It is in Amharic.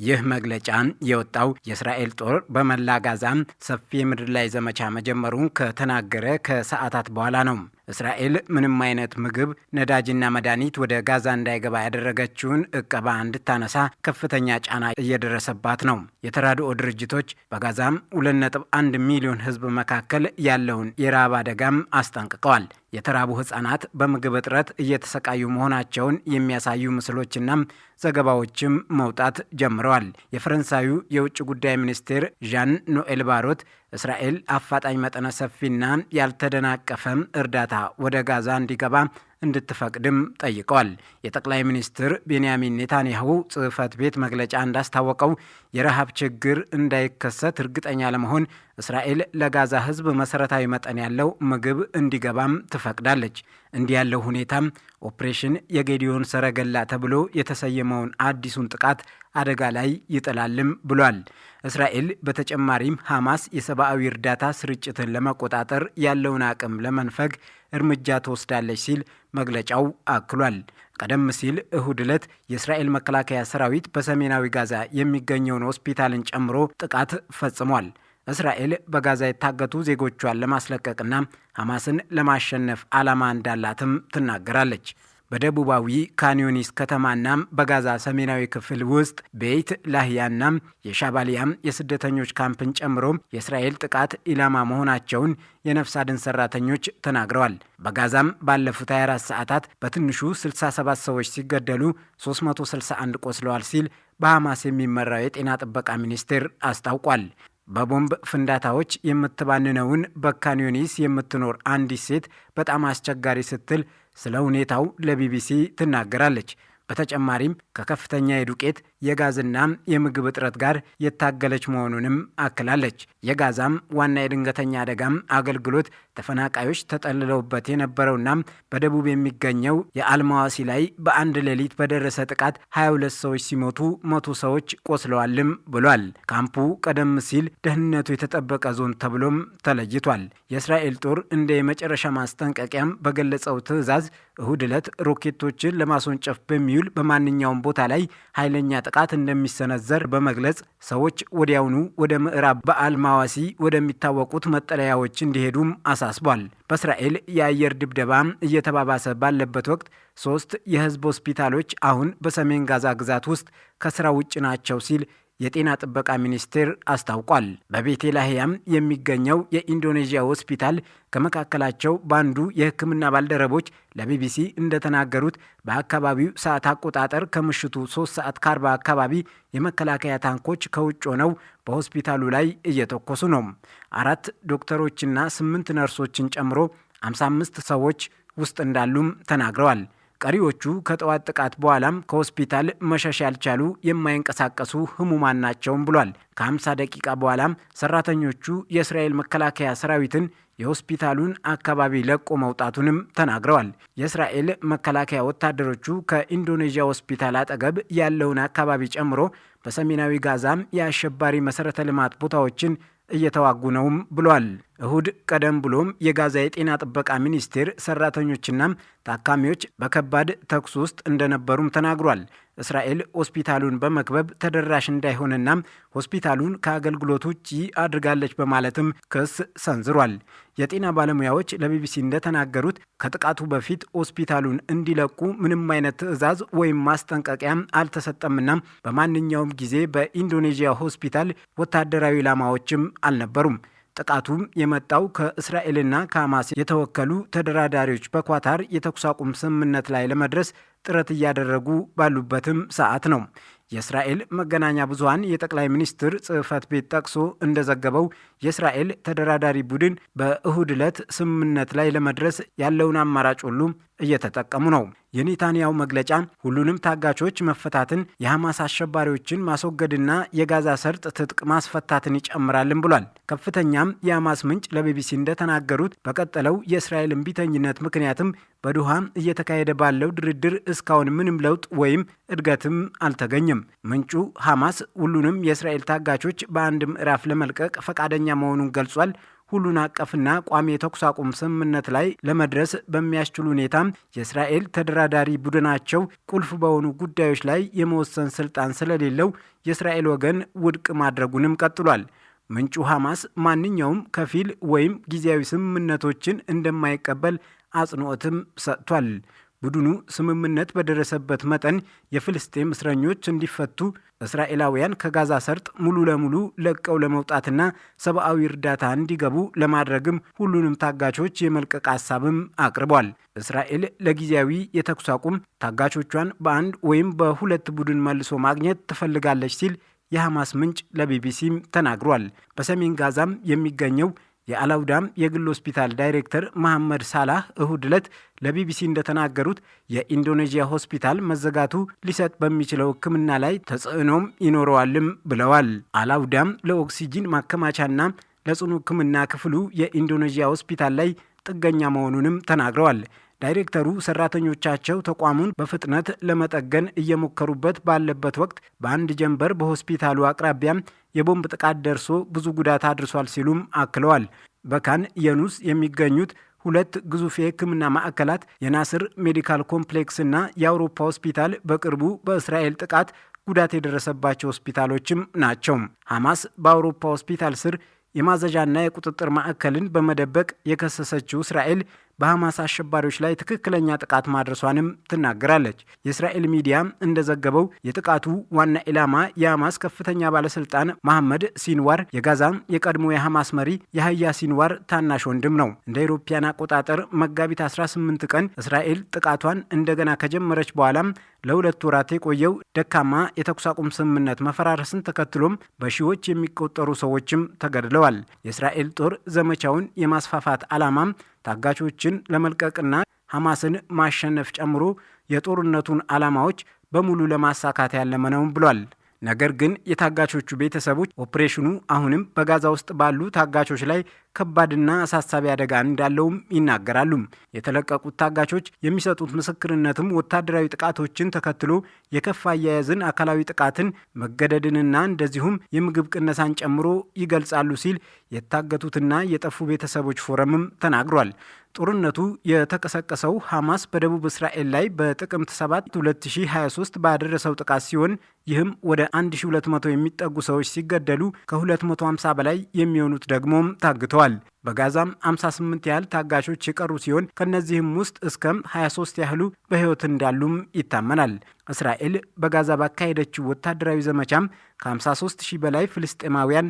ይህ መግለጫ የወጣው የእስራኤል ጦር በመላ ጋዛ ሰፊ የምድር ላይ ዘመቻ መጀመሩን ከተናገረ ከሰዓታት በኋላ ነው። እስራኤል ምንም አይነት ምግብ፣ ነዳጅና መድኃኒት ወደ ጋዛ እንዳይገባ ያደረገችውን እቀባ እንድታነሳ ከፍተኛ ጫና እየደረሰባት ነው። የተራድኦ ድርጅቶች በጋዛም 2.1 ሚሊዮን ሕዝብ መካከል ያለውን የረሃብ አደጋም አስጠንቅቀዋል። የተራቡ ሕጻናት በምግብ እጥረት እየተሰቃዩ መሆናቸውን የሚያሳዩ ምስሎችና ዘገባዎችም መውጣት ጀምረዋል። የፈረንሳዩ የውጭ ጉዳይ ሚኒስቴር ዣን ኖኤል ባሮት እስራኤል አፋጣኝ፣ መጠነ ሰፊና ያልተደናቀፈም እርዳታ ወደ ጋዛ እንዲገባ እንድትፈቅድም ጠይቀዋል። የጠቅላይ ሚኒስትር ቤንያሚን ኔታንያሁ ጽሕፈት ቤት መግለጫ እንዳስታወቀው፣ የረሃብ ችግር እንዳይከሰት እርግጠኛ ለመሆን እስራኤል ለጋዛ ሕዝብ መሰረታዊ መጠን ያለው ምግብ እንዲገባም ትፈቅዳለች። እንዲህ ያለው ሁኔታም ኦፕሬሽን የጌዲዮን ሰረገላ ተብሎ የተሰየመውን አዲሱን ጥቃት አደጋ ላይ ይጥላልም ብሏል። እስራኤል በተጨማሪም ሐማስ የሰብአዊ እርዳታ ስርጭትን ለመቆጣጠር ያለውን አቅም ለመንፈግ እርምጃ ትወስዳለች ሲል መግለጫው አክሏል። ቀደም ሲል እሁድ ዕለት የእስራኤል መከላከያ ሰራዊት በሰሜናዊ ጋዛ የሚገኘውን ሆስፒታልን ጨምሮ ጥቃት ፈጽሟል። እስራኤል በጋዛ የታገቱ ዜጎቿን ለማስለቀቅና ሐማስን ለማሸነፍ ዓላማ እንዳላትም ትናገራለች። በደቡባዊ ካንዮኒስ ከተማና በጋዛ ሰሜናዊ ክፍል ውስጥ ቤይት ላህያና የሻባሊያም የስደተኞች ካምፕን ጨምሮ የእስራኤል ጥቃት ኢላማ መሆናቸውን የነፍስ አድን ሰራተኞች ተናግረዋል። በጋዛም ባለፉት 24 ሰዓታት በትንሹ 67 ሰዎች ሲገደሉ 361 ቆስለዋል ሲል በሐማስ የሚመራው የጤና ጥበቃ ሚኒስቴር አስታውቋል። በቦምብ ፍንዳታዎች የምትባንነውን በካንዮኒስ የምትኖር አንዲት ሴት በጣም አስቸጋሪ ስትል ስለ ሁኔታው ለቢቢሲ ትናገራለች። በተጨማሪም ከከፍተኛ የዱቄት፣ የጋዝና የምግብ እጥረት ጋር የታገለች መሆኑንም አክላለች። የጋዛም ዋና የድንገተኛ አደጋም አገልግሎት ተፈናቃዮች ተጠልለውበት የነበረውና በደቡብ የሚገኘው የአልማዋሲ ላይ በአንድ ሌሊት በደረሰ ጥቃት 22 ሰዎች ሲሞቱ 100 ሰዎች ቆስለዋልም ብሏል። ካምፑ ቀደም ሲል ደህንነቱ የተጠበቀ ዞን ተብሎም ተለይቷል። የእስራኤል ጦር እንደ የመጨረሻ ማስጠንቀቂያም በገለጸው ትዕዛዝ እሁድ ዕለት ሮኬቶችን ለማስወንጨፍ በሚውል በማንኛውም ቦታ ላይ ኃይለኛ ጥቃት እንደሚሰነዘር በመግለጽ ሰዎች ወዲያውኑ ወደ ምዕራብ በአልማዋሲ ወደሚታወቁት መጠለያዎች እንዲሄዱም አሳስቧል። በእስራኤል የአየር ድብደባ እየተባባሰ ባለበት ወቅት ሶስት የህዝብ ሆስፒታሎች አሁን በሰሜን ጋዛ ግዛት ውስጥ ከስራ ውጭ ናቸው ሲል የጤና ጥበቃ ሚኒስቴር አስታውቋል። በቤቴልሔም የሚገኘው የኢንዶኔዥያ ሆስፒታል ከመካከላቸው በአንዱ የሕክምና ባልደረቦች ለቢቢሲ እንደተናገሩት፣ በአካባቢው ሰዓት አቆጣጠር ከምሽቱ 3 ሰዓት ከ40 አካባቢ የመከላከያ ታንኮች ከውጭ ሆነው በሆስፒታሉ ላይ እየተኮሱ ነው። አራት ዶክተሮችና ስምንት ነርሶችን ጨምሮ 55 ሰዎች ውስጥ እንዳሉም ተናግረዋል። ቀሪዎቹ ከጠዋት ጥቃት በኋላም ከሆስፒታል መሸሽ ያልቻሉ የማይንቀሳቀሱ ህሙማን ናቸውም ብሏል። ከ50 ደቂቃ በኋላም ሰራተኞቹ የእስራኤል መከላከያ ሰራዊትን የሆስፒታሉን አካባቢ ለቆ መውጣቱንም ተናግረዋል። የእስራኤል መከላከያ ወታደሮቹ ከኢንዶኔዥያ ሆስፒታል አጠገብ ያለውን አካባቢ ጨምሮ በሰሜናዊ ጋዛም የአሸባሪ መሰረተ ልማት ቦታዎችን እየተዋጉ ነውም ብሏል። እሁድ ቀደም ብሎም የጋዛ የጤና ጥበቃ ሚኒስቴር ሰራተኞችና ታካሚዎች በከባድ ተኩስ ውስጥ እንደነበሩም ተናግሯል። እስራኤል ሆስፒታሉን በመክበብ ተደራሽ እንዳይሆንና ሆስፒታሉን ከአገልግሎት ውጪ አድርጋለች በማለትም ክስ ሰንዝሯል። የጤና ባለሙያዎች ለቢቢሲ እንደተናገሩት፣ ከጥቃቱ በፊት ሆስፒታሉን እንዲለቁ ምንም አይነት ትዕዛዝ ወይም ማስጠንቀቂያም አልተሰጠምና በማንኛውም ጊዜ በኢንዶኔዥያ ሆስፒታል ወታደራዊ ኢላማዎችም አልነበሩም። ጥቃቱም የመጣው ከእስራኤልና ከሐማስ የተወከሉ ተደራዳሪዎች በኳታር የተኩስ አቁም ስምምነት ላይ ለመድረስ ጥረት እያደረጉ ባሉበትም ሰዓት ነው። የእስራኤል መገናኛ ብዙኃን የጠቅላይ ሚኒስትር ጽሕፈት ቤት ጠቅሶ እንደዘገበው፣ የእስራኤል ተደራዳሪ ቡድን በእሁድ ዕለት ስምምነት ላይ ለመድረስ ያለውን አማራጭ ሁሉ እየተጠቀሙ ነው። የኔታንያሁ መግለጫ ሁሉንም ታጋቾች መፈታትን፣ የሐማስ አሸባሪዎችን ማስወገድና የጋዛ ሰርጥ ትጥቅ ማስፈታትን ይጨምራልም ብሏል። ከፍተኛም የሐማስ ምንጭ ለቢቢሲ እንደተናገሩት፣ በቀጠለው የእስራኤል እምቢተኝነት ምክንያትም በዶሃ እየተካሄደ ባለው ድርድር እስካሁን ምንም ለውጥ ወይም እድገትም አልተገኘም። ምንጩ ሐማስ ሁሉንም የእስራኤል ታጋቾች በአንድ ምዕራፍ ለመልቀቅ ፈቃደኛ መሆኑን ገልጿል። ሁሉን አቀፍና ቋሚ የተኩስ አቁም ስምምነት ላይ ለመድረስ በሚያስችል ሁኔታ የእስራኤል ተደራዳሪ ቡድናቸው ቁልፍ በሆኑ ጉዳዮች ላይ የመወሰን ስልጣን ስለሌለው የእስራኤል ወገን ውድቅ ማድረጉንም ቀጥሏል። ምንጩ ሐማስ ማንኛውም ከፊል ወይም ጊዜያዊ ስምምነቶችን እንደማይቀበል አጽንኦትም ሰጥቷል። ቡድኑ ስምምነት በደረሰበት መጠን የፍልስጤም እስረኞች እንዲፈቱ፣ እስራኤላውያን ከጋዛ ሰርጥ ሙሉ ለሙሉ ለቀው ለመውጣትና ሰብአዊ እርዳታ እንዲገቡ ለማድረግም ሁሉንም ታጋቾች የመልቀቅ ሀሳብም አቅርቧል። እስራኤል ለጊዜያዊ የተኩስ አቁም ታጋቾቿን በአንድ ወይም በሁለት ቡድን መልሶ ማግኘት ትፈልጋለች ሲል የሐማስ ምንጭ ለቢቢሲም ተናግሯል። በሰሜን ጋዛም የሚገኘው የአላውዳም የግል ሆስፒታል ዳይሬክተር መሐመድ ሳላህ እሁድ ዕለት ለቢቢሲ እንደተናገሩት የኢንዶኔዥያ ሆስፒታል መዘጋቱ ሊሰጥ በሚችለው ሕክምና ላይ ተጽዕኖም ይኖረዋልም ብለዋል። አላውዳም ለኦክሲጂን ማከማቻና ለጽኑ ሕክምና ክፍሉ የኢንዶኔዥያ ሆስፒታል ላይ ጥገኛ መሆኑንም ተናግረዋል። ዳይሬክተሩ ሰራተኞቻቸው ተቋሙን በፍጥነት ለመጠገን እየሞከሩበት ባለበት ወቅት በአንድ ጀንበር በሆስፒታሉ አቅራቢያም የቦምብ ጥቃት ደርሶ ብዙ ጉዳት አድርሷል ሲሉም አክለዋል። በካን የኑስ የሚገኙት ሁለት ግዙፍ የሕክምና ማዕከላት የናስር ሜዲካል ኮምፕሌክስና የአውሮፓ ሆስፒታል በቅርቡ በእስራኤል ጥቃት ጉዳት የደረሰባቸው ሆስፒታሎችም ናቸው። ሐማስ በአውሮፓ ሆስፒታል ስር የማዘዣና የቁጥጥር ማዕከልን በመደበቅ የከሰሰችው እስራኤል በሐማስ አሸባሪዎች ላይ ትክክለኛ ጥቃት ማድረሷንም ትናገራለች። የእስራኤል ሚዲያ እንደዘገበው የጥቃቱ ዋና ኢላማ የሐማስ ከፍተኛ ባለስልጣን መሐመድ ሲንዋር የጋዛ የቀድሞ የሐማስ መሪ የሀያ ሲንዋር ታናሽ ወንድም ነው። እንደ አውሮፓውያን አቆጣጠር መጋቢት 18 ቀን እስራኤል ጥቃቷን እንደገና ከጀመረች በኋላም ለ2 ወራት የቆየው ደካማ የተኩስ አቁም ስምምነት መፈራረስን ተከትሎም በሺዎች የሚቆጠሩ ሰዎችም ተገድለዋል። የእስራኤል ጦር ዘመቻውን የማስፋፋት ዓላማም ታጋቾችን ለመልቀቅና ሐማስን ማሸነፍ ጨምሮ የጦርነቱን ዓላማዎች በሙሉ ለማሳካት ያለመ ነው ብሏል። ነገር ግን የታጋቾቹ ቤተሰቦች ኦፕሬሽኑ አሁንም በጋዛ ውስጥ ባሉ ታጋቾች ላይ ከባድና አሳሳቢ አደጋ እንዳለውም ይናገራሉ። የተለቀቁት ታጋቾች የሚሰጡት ምስክርነትም ወታደራዊ ጥቃቶችን ተከትሎ የከፋ አያያዝን፣ አካላዊ ጥቃትን፣ መገደድንና እንደዚሁም የምግብ ቅነሳን ጨምሮ ይገልጻሉ ሲል የታገቱትና የጠፉ ቤተሰቦች ፎረምም ተናግሯል። ጦርነቱ የተቀሰቀሰው ሐማስ በደቡብ እስራኤል ላይ በጥቅምት 7 2023 ባደረሰው ጥቃት ሲሆን ይህም ወደ 1200 የሚጠጉ ሰዎች ሲገደሉ ከ250 በላይ የሚሆኑት ደግሞም ታግተዋል። በጋዛም 58 ያህል ታጋቾች የቀሩ ሲሆን ከእነዚህም ውስጥ እስከም 23 ያህሉ በሕይወት እንዳሉም ይታመናል። እስራኤል በጋዛ ባካሄደችው ወታደራዊ ዘመቻም ከ53 ሺህ በላይ ፍልስጤማውያን